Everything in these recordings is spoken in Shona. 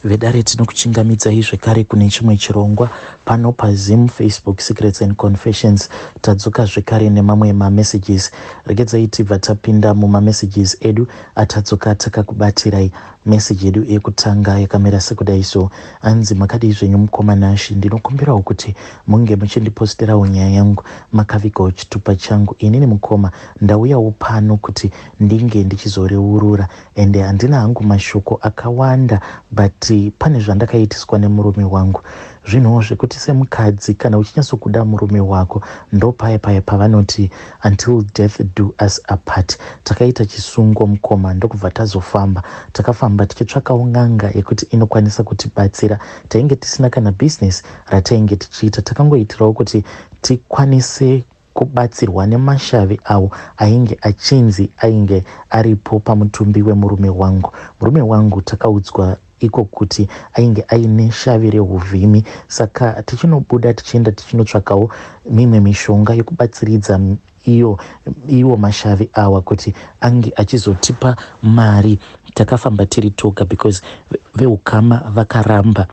Vedare, tinokuchingamidzai zvekare kune chimwe chirongwa pano paZim Facebook Secrets and Confessions. Tadzoka zvekare nemamwe mamessages. Regedzai tibva tapinda mumamessages edu atadzoka takakubatirai. Message yedu yekutanga yakamira sekudai so. Anzi, "Makadii zvenyu mukoma Nashi? Ndinokumbirawo kuti munge muchindiposterawo nyaya yangu makavigawo chitupa changu. Inini mukoma ndauyawo pano kuti ndinge ndichizoreurura, ende handina hangu mashoko akawanda, but pane zvandakaitiswa nemurume wangu. Zvinhuwo zvekuti semukadzi kana uchinyatsokuda murume wako, ndo paya paya pavanoti 'until death do us apart'. Takaita chisungo mukoma, ndokubva tazofamba. Takafamba tichitsvakawo n'anga yekuti inokwanisa kutibatsira. Tainge tisina kana bhizinesi ratainge tichiita, takangoitirawo kuti tikwanise kubatsirwa nemashavi avo ainge achinzi ainge aripo pamutumbi wemurume wangu. Murume wangu takaudzwa iko kuti ainge aine shavi reuvhimi, saka tichinobuda tichienda tichinotsvakawo mimwe mishonga yekubatsiridza iyo iwo mashavi awa kuti ange achizotipa mari. Takafamba tiri toga because veukama vakaramba.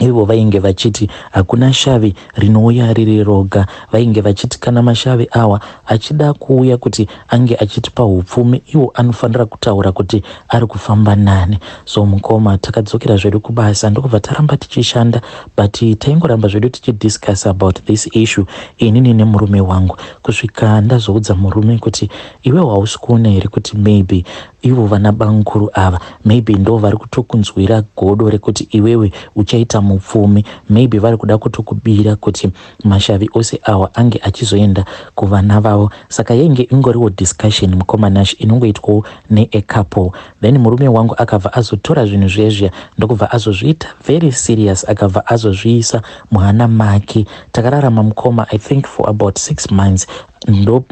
Ivo vainge vachiti hakuna shavi rinouya riri roga. Vainge vachiti kana mashavi awa achida kuuya kuti ange achitipa upfumi, iwo anofanira kutaura kuti ari kufamba nani. So mukoma, takadzokera zvedu kubasa, ndokubva taramba tichishanda, but taingoramba zvedu tichidiscuss about this issue, inini nemurume wangu, kusvika ndazoudza murume kuti, 'Iwe hausi kuona here kuti maybe ivo vana bamukuru ava maybe ndo vari kutokunzwira godo rekuti iwewe uchaita mupfumi? Maybe vari kuda kutokubira kuti mashavi ose awa ange achizoenda kuvana vavo.' Saka yainge ingoriwo discussion, mukoma Nash, inongoitwawo neacouple. Then murume wangu akabva azotora zvinhu zvezviya, ndokubva azozviita very serious, akabva azozviisa muhana make. Takararama mukoma, I think for about 6 months.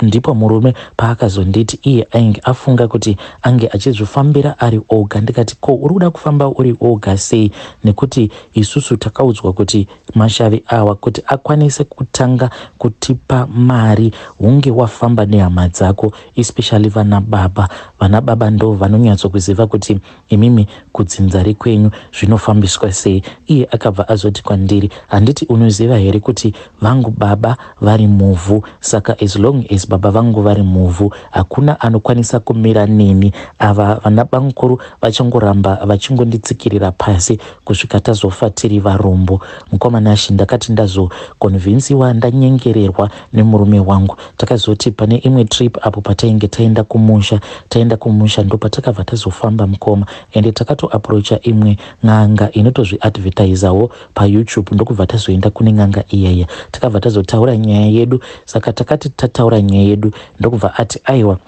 Ndipo murume paakazonditi iye ainge afunga kuti ange achizvifambira ari oga. Ndikati, 'Ko uri kuda kufamba uri oga sei? Nekuti isusu takaudzwa kuti mashavi awa kuti akwanise kutanga kutipa mari, hunge wafamba nehama dzako, especially vana baba. Vana baba ndo vanonyatsokuziva kuti imimi kudzinza rekwenyu zvinofambiswa sei.' Iye akabva azoti kwandiri, 'Handiti unoziva here kuti vangu baba vari muvhu? Saka as long as baba vangu vari muvhu, hakuna anokwanisa kumira neni. Ava vana bamukuru vachangoramba vachingonditsikirira pasi kusvika tazofa tiri varombo.' Mukoma Nashi, ndakati ndazoconvinsiwa, ndanyengererwa nemurume wangu, takazoti pane imwe trip apo patainge taenda kumusha, taenda kumusha, ndo patakabva tazofamba mukoma, ende takatoapproacha imwe n'anga inotozviadvertisawo paYouTube, ndokubva tazoenda kune n'anga iyaya. Takabva tazotaura nyaya yedu. Saka takati tataura nyaya yedu, ndokubva ati, 'Aiwa,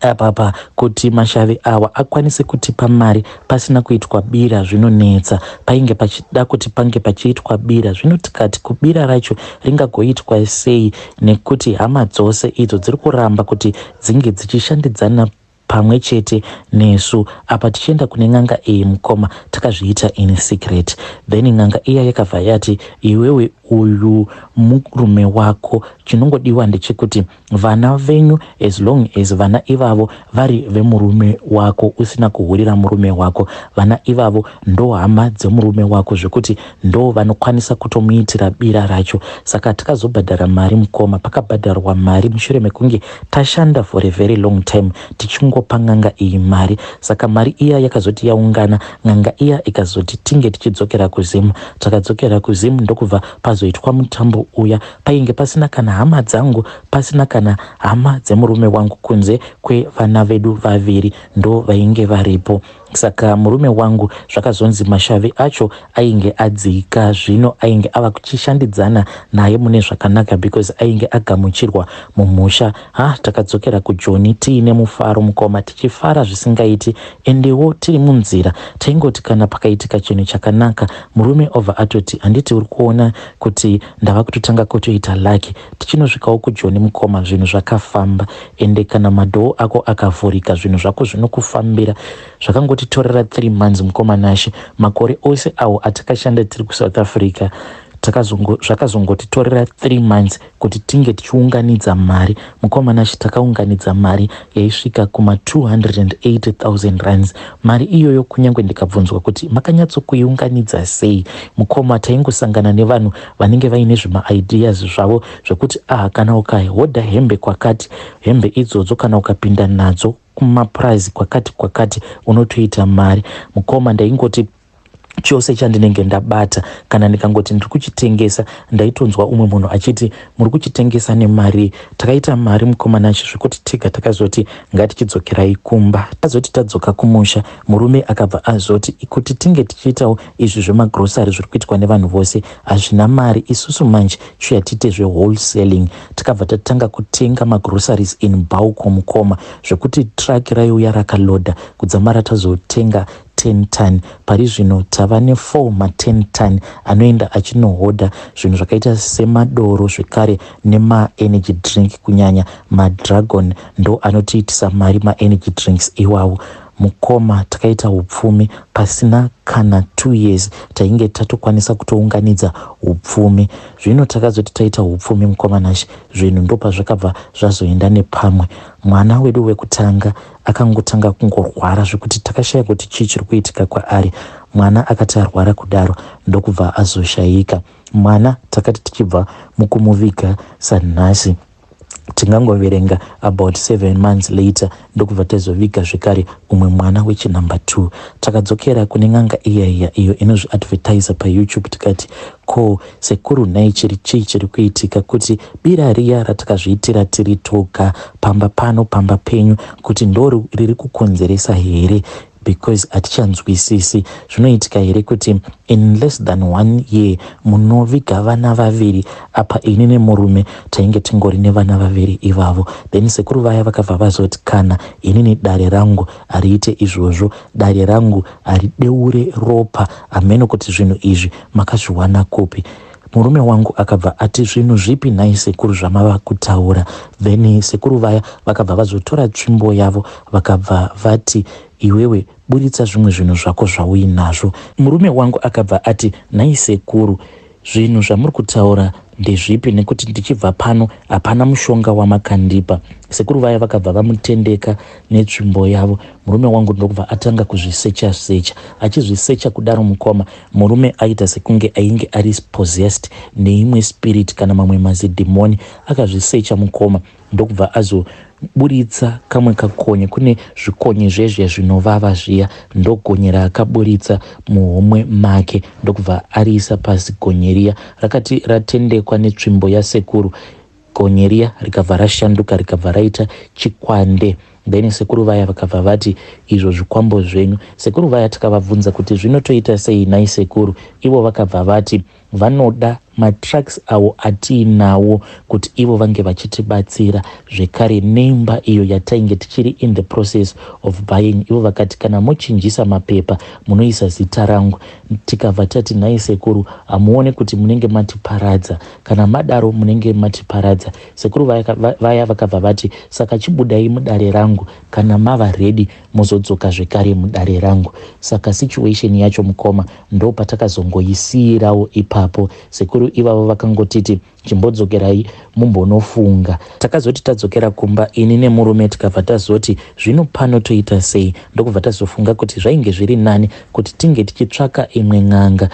apapa kuti mashavi awa akwanise kutipa mari pasina kuitwa bira zvinonetsa. Painge pachida kuti pange pachiitwa bira. Zvino tikati, kubira racho ringagoitwa sei, nekuti hama dzose idzo dziri kuramba kuti dzinge dzichishandidzana pamwe chete nesu?' Apa tichienda kune n'anga iyi mukoma, takazviita in secret. Then n'anga iya yakabva yati, 'Iwewe uyu murume wako, chinongodiwa ndechekuti vana venyu, as long as vana ivavo vari vemurume wako, usina kuhurira murume wako, vana ivavo ndo hama dzemurume wako, zvekuti ndo vanokwanisa kutomuitira bira racho.' Saka takazobhadhara mari mukoma. Pakabhadharwa mari mushure mekunge tashanda for a very long time tichingopa n'anga iyi mari. Saka mari iya yakazoti yaungana, n'anga iya ikazoti tinge tichidzokera kuZimu. Takadzokera kuZimu, ndokubva pazoitwa mutambo uya. Painge pasina kana hama dzangu, pasina kana hama dzemurume wangu, kunze kwevana vedu vaviri ndo vainge varipo. Saka murume wangu zvakazonzi mashavi acho ainge adzika, zvino ainge ava kuchishandidzana naye mune zvakanaka because ainge agamuchirwa mumusha. Ha, takadzokera kuJoni tiine mufaro mukoma, tichifara zvisingaiti. Endewo tiri munzira taingoti kana pakaitika chinhu chakanaka, murume obva atoti, 'Handiti uri kuona kuti ndava kutotanga kutoita lucky?' Tichinosvikawo kuJoni mukoma, zvinhu zvakafamba. Ende kana madoor ako akavhurika, zvinhu zvako zvinokufambira. Zvakangotitorera 3 months mukoma Nashe. Makore ose awo atakashanda tiri kuSouth Africa, Zvakazongotitorera 3 months kuti tinge tichiunganidza mari. Mukoma Nashe, takaunganidza mari yaisvika kuma 280 000 rands. Mari iyoyo, kunyange ndikabvunzwa kuti makanyatsokuiunganidza sei, mukoma, taingosangana nevanhu vanenge vaine zvimaideas zvavo zvekuti ah, kana ukahodha hembe kwakati, hembe idzodzo kana ukapinda nadzo kumapurazi kwakati kwakati, unotoita mari. Mukoma, ndaingoti chose chandinenge ndabata, kana ndikangoti ndiri kuchitengesa, ndaitonzwa umwe munhu achiti, "Muri kuchitengesa nemari?" Takaita mari, mukoma Nashe, zvekuti tega takazoti ngatichidzokerai kumba. Tazoti tadzoka kumusha, murume akabva azoti kuti tinge tichiitawo izvi zvemagrosari zviri kuitwa nevanhu vose hazvina mari. Isusu manje chiuya tiite zvewholesaling. Tikabva tatanga kutenga magroceries in bulk, mukoma, zvekuti truck raiuya rakalodha kudzamara tazotenga 10 ton. Pari zvino tava ne4 ma10 ton anoenda achinohodha zvinhu zvakaita semadoro, zvekare nemaenergy drink, kunyanya maDragon ndo anotiitisa mari, maenergy drinks iwawo. Mukoma, takaita upfumi pasina kana 2 years, tainge tatokwanisa kutounganidza upfumi. Zvino takazoti taita upfumi, mukoma Nashe, zvinhu ndopazvakabva zvazoenda nepamwe. Mwana wedu wekutanga akangotanga kungorwara zvekuti takashaya kuti chii chiri kuitika kwaari. Mwana akati arwara kudaro, ndokubva azoshayika mwana. Takati tichibva mukumuviga sanhasi, tingangoverenga about 7 months later, ndokubva tazoviga zvekare umwe mwana wechinumber 2. Takadzokera kune n'anga iya iya iyo inozviadvertisa paYouTube. Tikati, "Ko sekuru, nhai, chiri chii chiri kuitika kuti bira riya ratakazviitira tiri toga pamba pano, pamba penyu, kuti ndo riri kukonzeresa here? Because hatichanzwisisi, zvinoitika here kuti in less than one year munoviga vana vaviri? Apa ini nemurume tainge tingori nevana vaviri ivavo." Then sekuru vaya vakabva vazoti, "Kana inini dare rangu hariite izvozvo, dare rangu harideure ropa. Hameno kuti zvinhu izvi makazviwana kupi." Murume wangu akabva ati, "Zvinhu zvipi nhai sekuru zvamava kutaura?" Then sekuru vaya vakabva vazotora tsvimbo yavo, vakabva vati, "Iwewe, buritsa zvimwe zvinhu zvako zvauinazvo." Murume wangu akabva ati, "Nhai sekuru, zvinhu zvamuri kutaura ndezvipi? Nekuti ndichibva pano hapana mushonga wamakandipa." Sekuru vaya vakabva vamutendeka netsvimbo yavo. Murume wangu ndokubva atanga kuzvisecha secha. Achizvisecha kudaro, mukoma, murume aita sekunge ainge ari possessed neimwe spirit kana mamwe mazidhimoni. Akazvisecha, mukoma, ndokubva azoburitsa kamwe kakonye. Kune zvikonye zvezve zvinovava zviya, ndogonye raakaburitsa muhomwe make, ndokubva ariisa pasi. Gonye riya rakati ratendekwa netsvimbo yasekuru, gonye riya rikabva rashanduka, rikabva raita chikwande. Then sekuru vaya vakabva vati, "Izvo zvikwambo zvenyu." Sekuru vaya takavabvunza kuti zvinotoita sei nhai sekuru? Ivo vakabva vati vanoda matrucks avo atiinawo kuti ivo vange vachitibatsira, zvekare neimba iyo yatainge tichiri in the process of buying. Ivo vakati, "Kana mochinjisa mapepa, munoisa zita rangu." Tikabva tati, "Nhai sekuru, hamuone kuti munenge matiparadza? Kana madaro munenge matiparadza." Sekuru vaya vakabva vati, "Saka chibudai mudare rangu, kana mava ready muzodzoka zvekare mudare rangu." Saka situation yacho, mukoma, ndo patakazongoisiyirawo ipapo. Sekuru ivavo vakangotiti, "Chimbodzokerai mumbonofunga." Takazoti tadzokera kumba, ini nemurume, tikabva tazoti, "Zvino pano toita sei?" Ndokubva tazofunga kuti zvainge zviri nani kuti tinge tichitsvaka imwe n'anga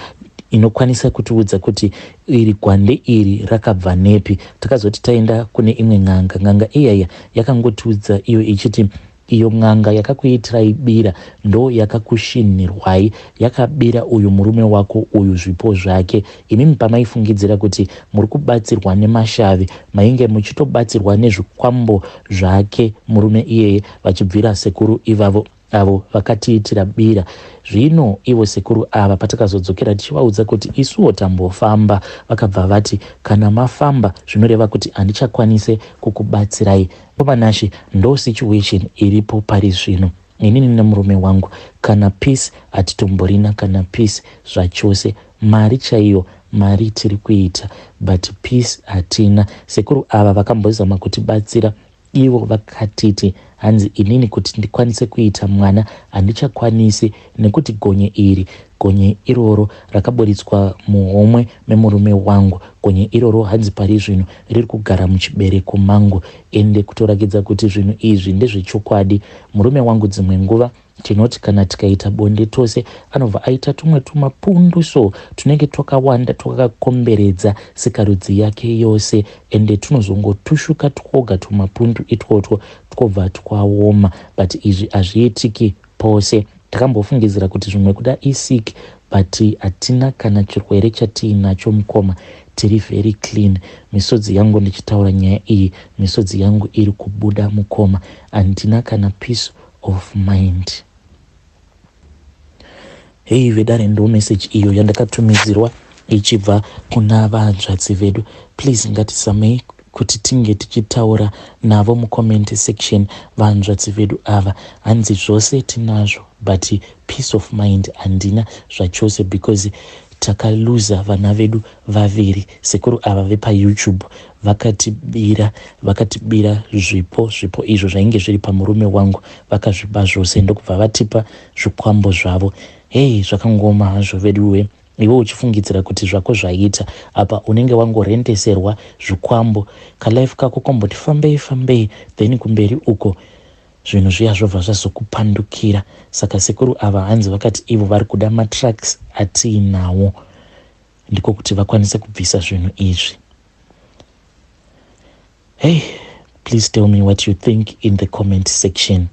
inokwanisa kutiudza kuti iri gwande iri rakabva nepi. Takazoti taenda kune imwe n'anga, n'anga iyaya yakangotiudza iyo ichiti, "Iyo n'anga yakakuitirai bira ndo yakakushinhirwai, yakabira uyu murume wako uyu zvipo zvake. Imimi pamaifungidzira kuti muri kubatsirwa nemashavi, mainge muchitobatsirwa nezvikwambo zvake murume iyeye, vachibvira sekuru ivavo avo vakatiitira bira." Zvino ivo sekuru ava, patakazodzokera tichivaudza kuti isuwo tambofamba, vakabva vati, "Kana mafamba, zvinoreva kuti handichakwanise kukubatsirai." Mukoma Nashe, ndo situation iripo pari zvino. Inini nemurume wangu kana peace hatitomborina, kana peace zvachose. Mari chaiyo, mari tiri kuita, but peace hatina. Sekuru ava vakambozama kutibatsira, ivo vakatiti Hanzi inini kuti ndikwanise kuita mwana handichakwanisi nekuti gonye iri, gonye iroro rakaburitswa muhomwe memurume wangu. Gonye iroro hanzi pari zvino riri kugara muchibereko mangu ende kutorakidza kuti zvinhu izvi ndezvechokwadi. Murume wangu dzimwe nguva Tinoti kana tikaita bonde tose anobva aita tumwe tumapundu so tunenge twakawanda twakakomberedza sikarudzi yake yose ende tunozongotushuka twoga tumapundu itwotwo twobva twaoma but izvi hazviitiki pose. Takambofungidzira kuti zvimwe kuda isick but hatina kana chirwere chatiinacho mukoma tiri very clean. Misodzi yangu ndichitaura nyaya iyi misodzi yangu iri kubuda mukoma handina kana peace of mind. Hey vedare ndo message iyo yandakatumidzirwa ichibva kuna vahanzvadzi vedu. Please ngatisamei kuti tinge tichitaura navo mucomment section vahanzvadzi vedu ava. Hanzi zvose tinazvo but peace of mind handina zvachose because takaluza vana vedu vaviri. Sekuru ava vepaYouTube vakatibira vakatibira zvipo zvipo izvo zvainge zviri pamurume wangu vakazviba zvose ndokubva vatipa zvikwambo zvavo. Hey zvakangooma hazvo veduwe iwe uchifungidzira kuti zvako zvaita apa unenge wangorendeserwa zvikwambo kalife kako komboti fambei fambei then kumberi uko Zvinhu zviya zvobva zvazokupandukira. Saka sekuru ava hanzi vakati ivo vari kuda matrucks atiinawo ndiko kuti vakwanise kubvisa zvinhu izvi. Hey, please tell me what you think in the comment section.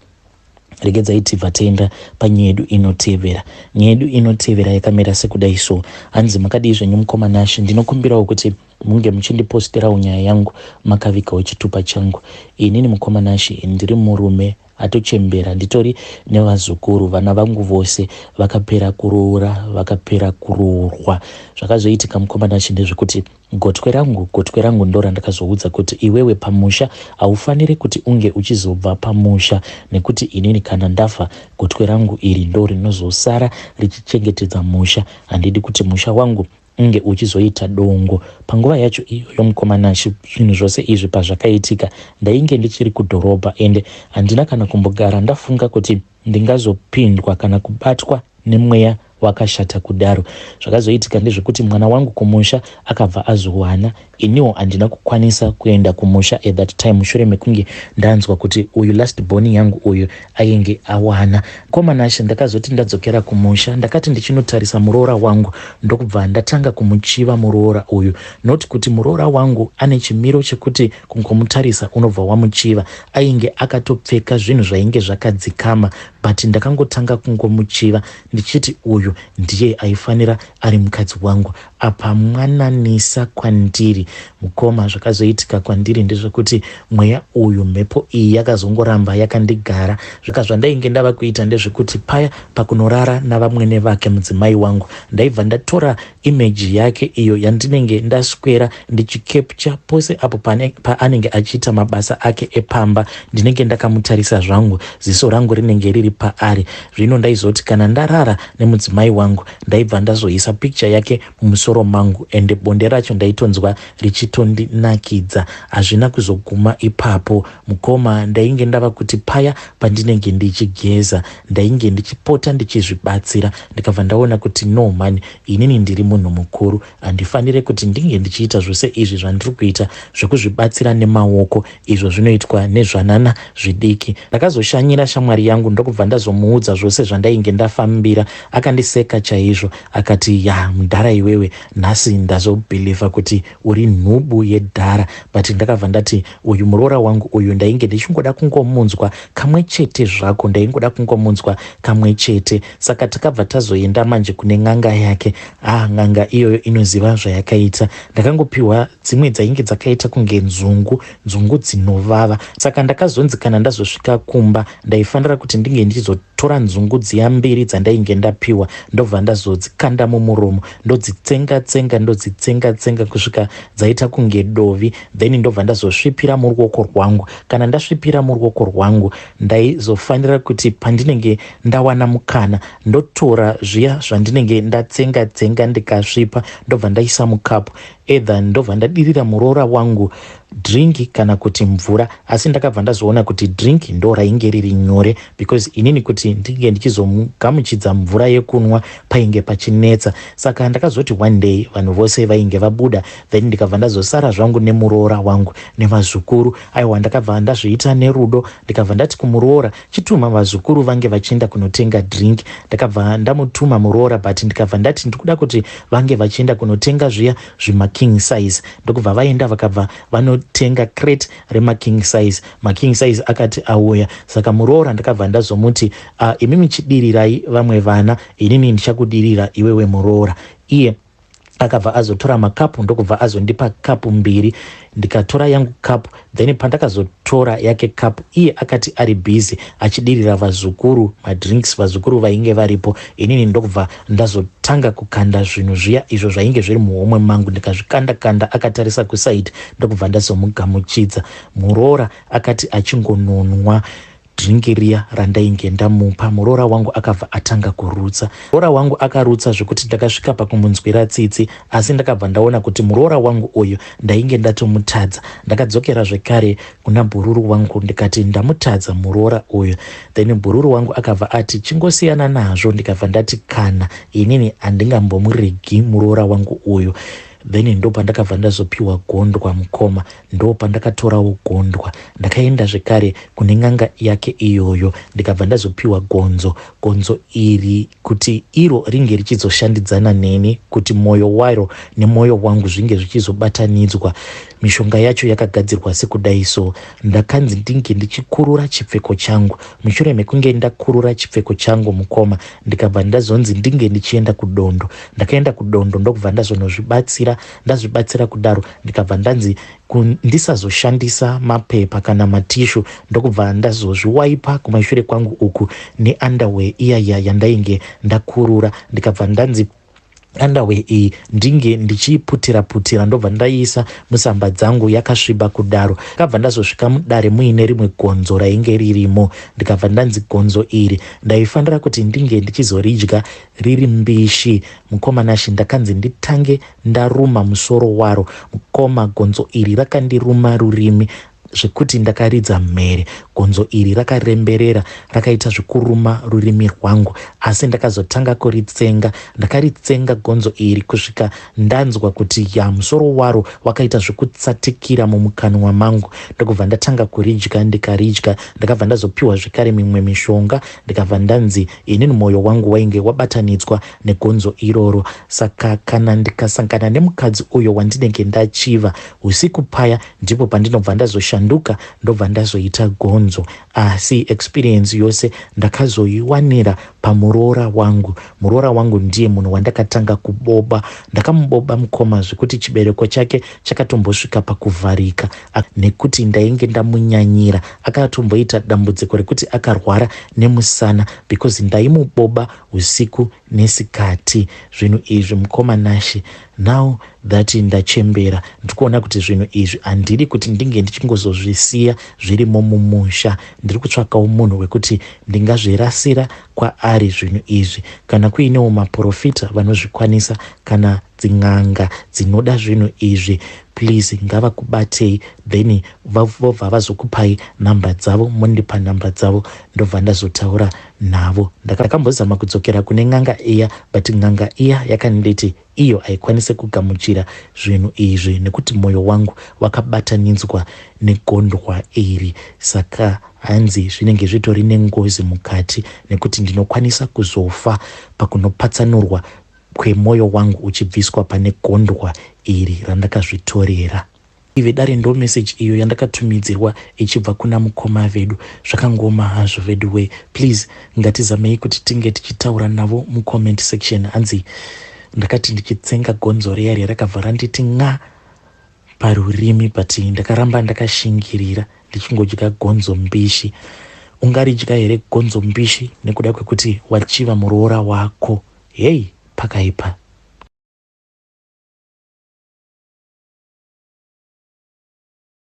Regedzai tibva taenda panyaya yedu inotevera. Nyaya yedu inotevera yakamira sekudai so. Hanzi makadii zvenyu mukoma Nashe, ndinokumbirawo kuti munge muchindiposterawo nyaya yangu makavigawo chitupa changu inini mukoma Nashy ndiri murume atochembera nditori nevazukuru vana vangu vose vakapera kuroora vakapera kuroorwa zvakazoitika mukoma Nashy ndezvekuti gotwe rangu gotwe rangu ndorandakazoudza kuti iwewe pamusha haufanire kuti unge uchizobva pamusha nekuti inini kana ndafa gotwe rangu iri ndo rinozosara richichengetedza musha handidi kuti musha wangu unge uchizoita dongo. Panguva yacho iyoyo mukoma Nashy zvinhu zvose izvi pazvakaitika ndainge ndichiri kudhorobha ende handina kana kumbogara ndafunga kuti ndingazopindwa kana kubatwa nemweya wakashata kudaro. Zvakazoitika ndezvekuti mwana wangu kumusha akabva azowana Iniwo handina kukwanisa kuenda kumusha at that time mushure mekunge ndanzwa kuti uyu last born yangu uyu ainge awana. Mkoma Nashe ndakazoti ndadzokera kumusha ndakati ndichinotarisa muroora wangu ndokubva ndatanga kumuchiva muroora uyu. Not kuti muroora wangu ane chimiro chekuti kungomutarisa unobva wamuchiva. Ainge akatopfeka zvinhu zvainge zvakadzikama but ndakangotanga kungomuchiva ndichiti uyu ndiye aifanira ari mukadzi wangu. Apa mwananisa kwandiri mukoma zvakazoitika kwandiri ndezvekuti mweya uyu mhepo iyi yakazongoramba yakandigara zvaka zvandainge ndava kuita ndezvekuti paya pakunorara navamwene vake mudzimai wangu ndaibva ndatora image yake iyo yandinenge ndaswera ndichicapture pose apo paanenge achiita mabasa ake epamba ndinenge ndakamutarisa zvangu ziso rangu rinenge riri paari zvino ndaizoti kana ndarara nemudzimai wangu Ndaibva ndazoisa picture yake mumusoro mangu ende bonde racho ndaitonzwa richitondinakidza. Hazvina kuzoguma ipapo mukoma ndainge ndava kuti paya pandinenge ndichigeza ndainge ndichipota ndichizvibatsira ndikabva ndaona kuti no mhani inini ndiri munhu mukuru handifanire kuti ndinge ndichiita zvose izvi zvandiri kuita zvekuzvibatsira nemaoko izvo zvinoitwa nezvanana zvidiki. Ndakazoshanyira shamwari yangu ndokubva ndazomuudza zvose zvandainge ndafambira. Akandiseka chaizvo akati ya mudhara iwewe nhasi ndazobhilivha kuti uri nhubu yedhara but ndakabva ndati uyu muroora wangu uyu ndainge ndichingoda kungomunzwa kamwe chete zvako ndaingoda kungomunzwa kamwe chete saka takabva tazoenda manje kune n'anga yake ah n'anga iyoyo inoziva zvayakaita ndakangopiwa dzimwe dzainge dzakaita kunge nzungu nzungu dzinovava saka ndakazonzi kana ndazosvika kumba ndaifanira kuti ndinge ndichizotora nzungu dziya mbiri dzandainge ndapiwa ndobva ndazodzikanda mumuromo ndodzitsenga tsenga ndodzitsenga tsenga kusvika dzaita kunge dovi then ndobva ndazosvipira muruoko rwangu kana ndasvipira muruoko rwangu ndaizofanira kuti pandinenge ndawana mukana ndotora zviya zvandinenge ndatsenga tsenga ndikasvipa ndobva ndaisa mukapu either ndobva ndadirira muroora wangu Drink kana kuti mvura, asi ndakabva ndazoona kuti drink ndo rainge riri nyore because inini kuti ndinge ndichizogamuchidza mvura yekunwa painge pachinetsa. Saka ndakazoti one day vanhu vose vainge vabuda, then ndikabva ndazosara zvangu nemuroora wangu nevazukuru. Aiwa, ndakabva ndazviita nerudo, ndikabva ndati kumuroora, "Chituma vazukuru vange vachienda kunotenga drink." Ndakabva ndamutuma muroora, but ndikabva ndati ndikuda kuti vange vachienda kunotenga zviya zvimaking size. Ndokubva vaenda, vakabva vanotenga crate remaking size. Making size akati auya, saka muroora ndakabva ndazomuti, "Imimi chidirirai vamwe vana, inini ndichakudirira iwewe muroora." Iye akabva azotora makapu, ndokubva azondipa kapu mbiri, ndikatora yangu kapu. Then pandakazotora yake kapu, iye akati ari busy achidirira vazukuru madrinks, vazukuru vainge varipo. Inini ndokubva ndazotanga kukanda zvinhu zviya izvo zvainge zviri muhomwe mangu, ndikazvikanda kanda akatarisa kuside, ndokubva ndazomugamuchidza. Muroora akati achingononwa drink riya randainge ndamupa, muroora wangu akabva atanga kurutsa. Muroora wangu akarutsa zvekuti ndakasvika pakumunzwira tsitsi, asi ndakabva ndaona kuti muroora wangu uyu ndainge ndatomutadza. Ndakadzokera zvekare kuna bhururu wangu, ndikati ndamutadza muroora uyu. Then bhururu wangu akabva ati, "Chingosiyana nazvo." Ndikabva ndati, "Kana inini handingambomuregi muroora wangu uyu." Then ndo pandakabva ndazopiwa gondwa, mukoma. Ndo pandakatorawo gondwa, ndakaenda zvekare kune n'anga yake iyoyo, ndikabva ndazopiwa gonzo. Gonzo iri kuti iro ringe richizoshandidzana neni, kuti mwoyo waro nemwoyo wangu zvinge zvichizobatanidzwa. Mishonga yacho yakagadzirwa sekudai. So ndakanzi ndinge ndichikurura chipfeko changu. Mushure mekunge ndakurura chipfeko changu, mukoma, ndikabva ndazonzi ndinge ndichienda kudondo. Ndakaenda kudondo, ndokubva ndazonozvibatsira. Ndazvibatsira kudaro, ndikabva ndanzi ndisazoshandisa mapepa kana matishu, ndokubva ndazozviwaipa kumashure kwangu uku neunderwear iyaya yandainge ndakurura. Ndikabva ndanzi underwear iyi ndinge ndichiiputira putira, ndobva ndaiisa musamba dzangu yakasviba kudaro. Ndakabva ndazosvika mudare muine rimwe gonzo rainge ririmo. Ndikabva ndanzi gonzo iri ndaifanira kuti ndinge ndichizoridya riri mbishi. Mukoma Nashi, ndakanzi nditange ndaruma musoro waro. Mukoma, gonzo iri rakandiruma rurimi zvekuti ndakaridza mhere. Gonzo iri rakaremberera, rakaita zvekuruma rurimi rwangu, asi ndakazotanga kuritsenga. Ndakaritsenga gonzo iri kusvika ndanzwa kuti ya, musoro waro wakaita zvekutsatikira mumukanwa mangu, ndokubva ndatanga kuridya, ndikaridya. Ndakabva ndazopiwa zvekare mimwe mishonga, ndikabva ndanzi inini mwoyo wangu wainge wabatanidzwa negonzo iroro, saka kana ndikasangana nemukadzi uyo wandinenge ndachiva usiku paya, ndipo pandinobva ndazoshanduka, ndobva ndazoita gonzo. Asi experience yose ndakazoiwanira pamuroora wangu. Muroora wangu ndiye munhu wandakatanga kuboba. Ndakamuboba, mukoma, zvekuti chibereko chake chakatombosvika pakuvharika nekuti ndainge ndamunyanyira. Akatomboita dambudziko rekuti akarwara nemusana because ndaimuboba usiku nesikati. Zvinhu izvi, mukoma Nashi, now that ndachembera, ndiri kuona kuti zvinhu izvi handidi kuti ndinge ndichingozozvisiya zvirimo mumusha. Ndiri kutsvakawo munhu wekuti ndingazvirasira kwaari zvinhu izvi. Kana kuinewo maprofita vanozvikwanisa kana dzin'anga dzinoda zvinhu izvi, please ngavakubatei, then vobva vazokupai nhamba dzavo, mondipa nhamba dzavo, ndobva ndazotaura navo. Ndakambozama kudzokera kune n'anga iya, but n'anga iya yakanditi iyo haikwanisi kugamuchira zvinhu izvi nekuti mwoyo wangu wakabatanidzwa negondwa iri, saka hanzi zvinenge zvitori nengozi mukati nekuti ndinokwanisa kuzofa pakunopatsanurwa kwemwoyo wangu uchibviswa pane gondwa iri randakazvitorera. Vedare, ndo meseji iyo yandakatumidzirwa ichibva kuna mukoma vedu. Zvakangoma hazvo vedu we. Please ngatizamei kuti tinge tichitaura navo mucomment section. Hanzi ndakati ndichitsenga gonzo riya riya, rakabva randiti nga parurimi, but ndakaramba ndakashingirira ndichingodya gonzo mbishi. Ungaridya here gonzo mbishi nekuda kwekuti wachiva muroora wako? Hei, pakaipa.